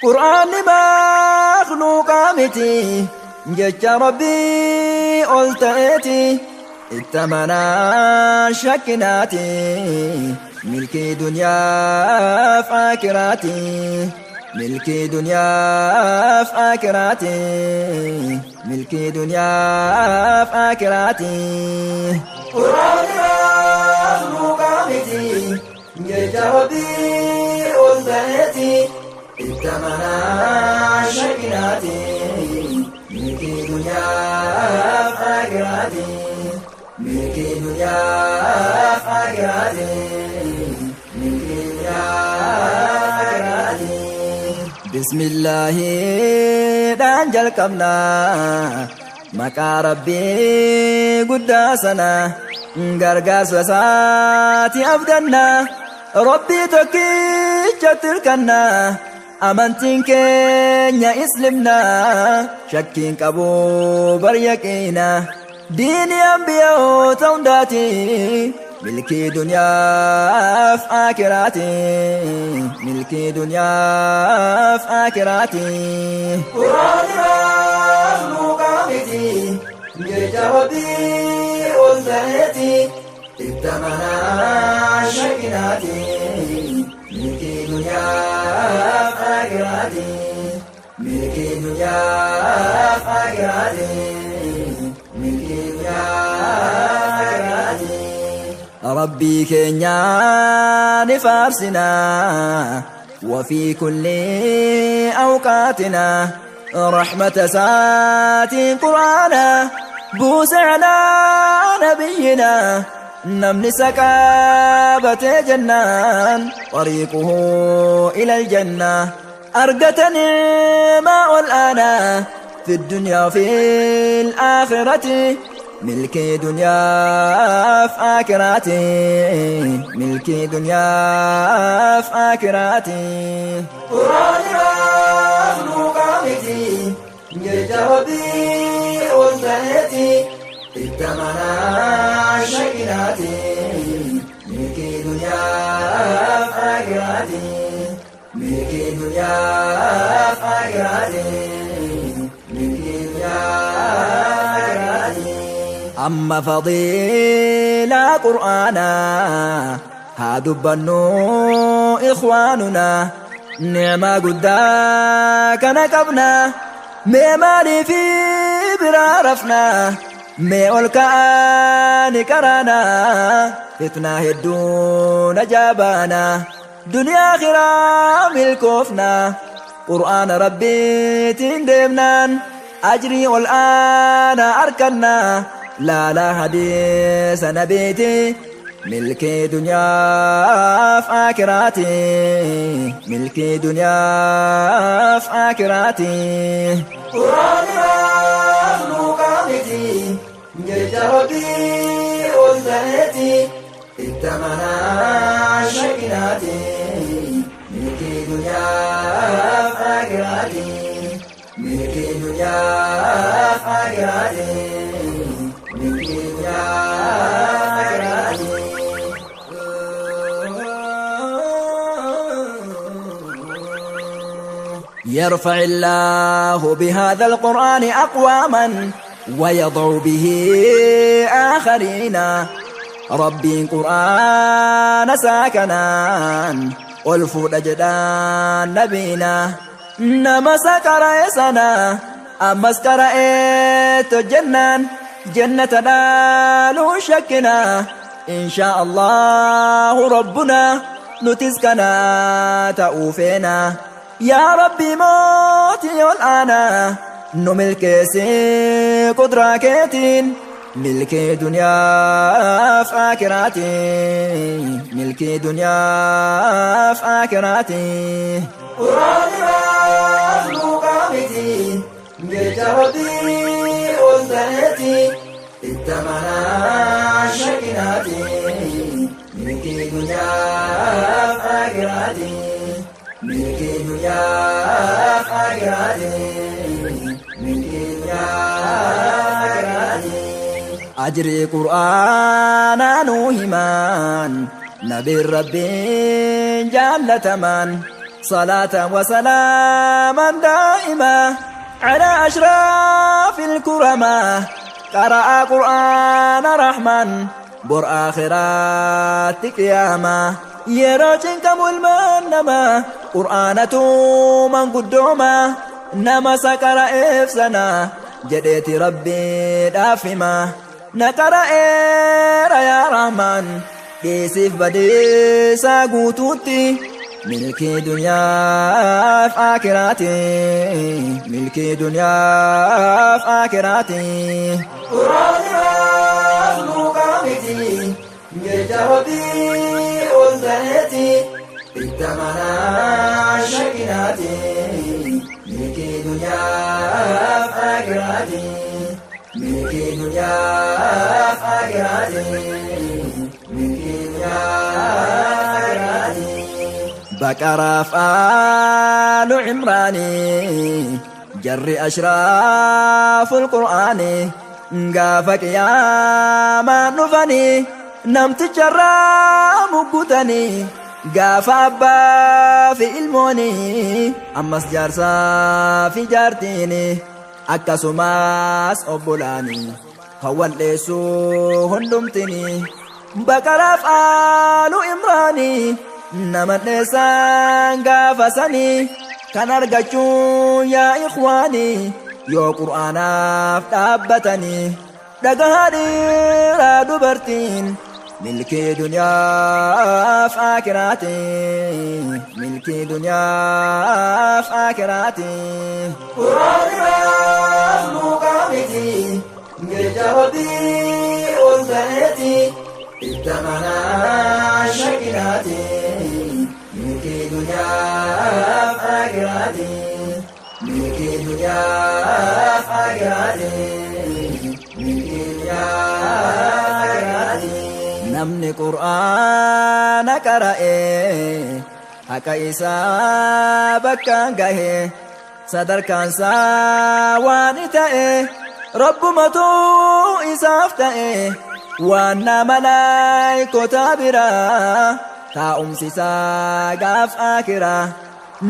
Qur'aanni makhluuqaa miti jecha Rabbii ol ta'eeti itti amanaa shakkinaati milkii dunyaaf akiraati milkii dunyaaf akiraati milkii dunyaaf akiraati. Qur'aanni makhluuqaa miti jecha Rabbii ol ta'eeti itti amanaa shakkinaati milkii dunyaaf akiraati milkii dunyaaf akiraati milkii dunyaaf akiraati. Bismillaahi dhaan jalqabna maqaa Rabbii guddaa sana gargaarsa isaati abdanna Rabbii tokkichatti hirkanna amantiin keenya islimna shakkiin qabu bar yaqiina diini ambiyoota hundaati milkii dunyaaf akiraati milkii dunyaaf akiraati. Qur'aanni makhluuqaa miti jecha Rabbii ol ta'eeti itti amanaa shakkinaati milkii dunyaaf akiraati milkii dunyaaf akiraati milkii dunyaaf akiraati. Rabbii keenya ni faarsina وفي كل أوقاتنا رحمة سات قرآنا بوس على نبينا نمن سكابة جنان طريقه إلى الجنة أرقة ما والآن في الدنيا وفي الآخرة ملكي دنيا في آخرتي ملكي دنيا في آخرتي. قرآن مخلوق miti jecha Rabbii ol ta'eeti itti amanaa shakkinaati milkii dunyaaf akiraati milkii dunyaaf akiraati milkii dunyaaf akiraati. Amma fadiilaa qur'aanaa haa dubbannu ikhwaanunaa ni'maa guddaa kana qabna mee maaliif biraa rafna mee ol ka'aani karaana fitnaa hedduu najaabaana duniyaa akhiraa milkoofna qur'aana rabbiitiin deemnaan ajrii ol aanaa arkanna laalaa hadiisa nabiiti milkii dunyaaf akiraati milkii dunyaaf akiraati. Qur'aanni makhluuqaa miti jecha Rabbii ol ta'eeti itti amanaa shakkinaati milkii dunyaaf akiraati milkii dunyaaf akiraati milkii dunyaaf akiraati. يرفع الله بهذا القرآن أقواما ويضع به آخرين ربي قرآن ساكنا والفود جدان نبينا نما سكر سنا أما سكر جنان جنة دال شكنا إن شاء الله ربنا نتسكنا تأوفينا يا ربي موتي والآن نملك سي قدرة ملك دنيا في آخرتي ملك دنيا في آخرتي. قرآن مخلوق miti jecha Rabbii ol ta'eeti itti amanaa shakkinaati milkii dunyaaf akiraati milkii dunyaaf akiraati milkii dunyaaf akiraati. Ajrii qur'aanaa nuu himaan nabiin Rabbiin jaallatamaan صلاة وسلاما دائما على أشراف الكرماء قرأ قرآن رحمن بر آخرات قياما يروجن كم المنما قرآنة من قدوما نما سكر إفسنا جديت ربي دافما نقرأ يا رحمن dhiisiif badeesaa guutuutti milkii duniyaaf akiraati milkii duniyaaf akiraati. Quraanni makhluuqaa miti jecha Rabbii ol ta'eeti itti amanaa shakinaati milkii duniyaaf akiraati milkii duniyaaf akiraati milkii duniyaaf akiraati. Baqaraaf Aalu Cimraanii jarri ashraafu Qur'aanii gaafa qiyaamaan dhufanii namticharraa muggutanii gaafa abbaa fi ilmoonii ammas jaarsaa fi jaartiini akkasumas obbolaanii kan wal'eessuu hundumtinii Baqaraaf Aalu Imraanii nama dheessaan gaafa sanii kan argachuu yaa ikhwaanii yoo qur'aanaaf dhaabbatanii dhagahaa dhiiraa dubartiin milkii duniyaaf akiraati milkii duniyaaf akiraati. Quraanni makhluuqaa miti jecha Rabbii ol ta'eeti itti amanaa shakinaati milkii duniyaaf akiraati milkii duniyaaf akiraati milkii duniyaaf akiraati. Namni qur'aana qara'e haqa isaa bakkaan gahe sadarkaan isaa waan ta'e rabbumatu isaaf ta'e waan malaayikota biraa taa'umsi isaa gaaf akiraa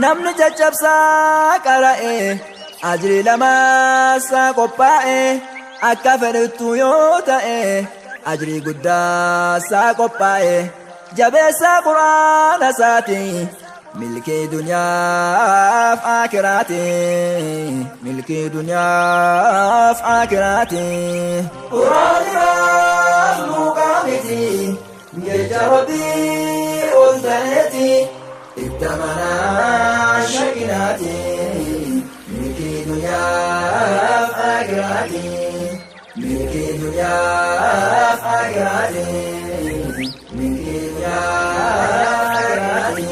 namni caccabsaa qara'e ajrii lamaasaa qophaa'e akka fedhettu yoo ta'e ajrii guddaa isaa qophaa'e jabeessaa quraana isaati milkii duniyaaf akiraati milkii duniyaaf akiraati. Quraanni makhluuqaa miti jecha Rabbii ol ta'eeti itti amanaa shakinaati milkii duniyaaf akiraati milkii duniyaaf akiraati milkii duniyaaf akiraati.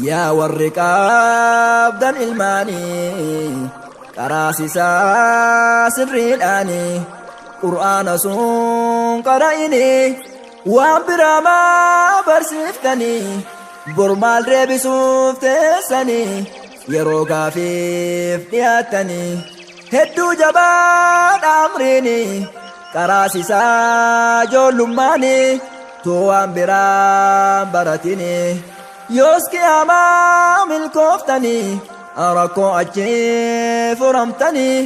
Yaa warri qabdan ilmaanii qaraasisaa sirriidhaanii qur'aana sun qara'inii waan biraa maa barsiiftanii bor maal deebisuuf teessanii yeroo gaafiif dhiyaattanii hedduu jabaadha amriinii qaraasisaa ijoollummaanii tuu waan biraa baratinii yoos qiyaamaa milkooftanii rakkoo achii furamtanii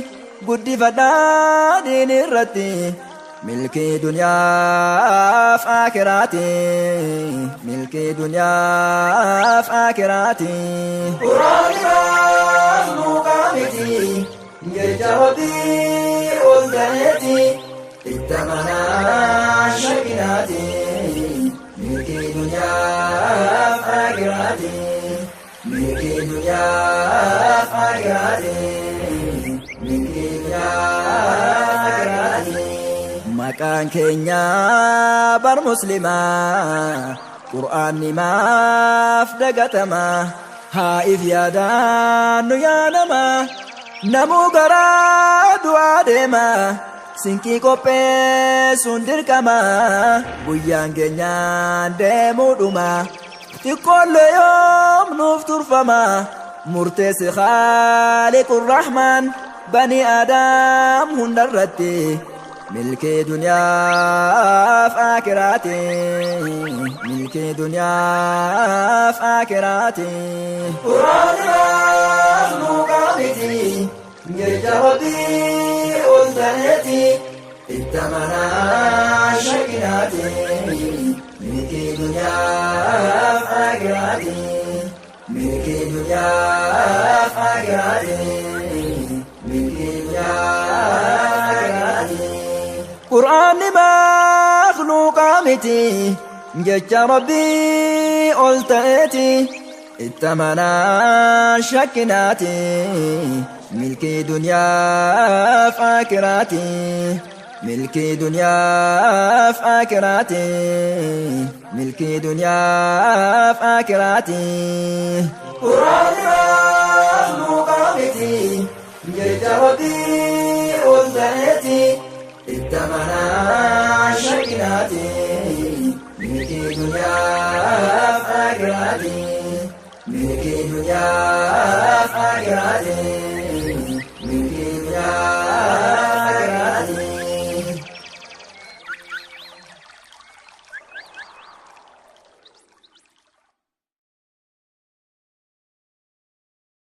guddifadhaa diin irratti milkii duniyaaf akiraati milkii duniyaaf akiraati. Quraanni makhluuqaa miti jecha Rabbii ol ta'eeti itti amanaa shakinaati milkii duniyaaf akiraati milkii duniyaaf akiraati milkii duniyaaf akiraati. Maqaan keenya bar muslimaa qur'aanni maaf dagatamaa haa if yaadaannu yaa namaa namuu garaa du'aa deema sinqii qopheessuun dirqama guyyaan keenyaan deemuudhuma xiqqoollee yoom nuuf turfama murteessi Khaaliqur Rahmaan bani Aadaam hundarratti. Milkii duniyaaf akiraati. Milkii duniyaaf akiraati. Qur'aanni makhluuqaa miti. Jecha Rabbii ol ta'eeti. Itti amanaa shakkinaati. Milkii duniyaaf akiraati. Milkii duniyaaf akiraati. Milkii duniyaaf akiraati. Qur'aanni makhluuqaa miti. Jecha Rabbii ol ta'eeti. Itti amanaa shakkinaati. Milkii duniyaaf akiraati. Milkii duniyaaf akiraati. Milkii duniyaaf akiraati. Qur'aanni makhluuqaa miti. Jecha Rabbii ol ta'eeti. Itti amanaa shakkinaati. Milkii duniyaaf akiraati. Milkii duniyaaf akiraati.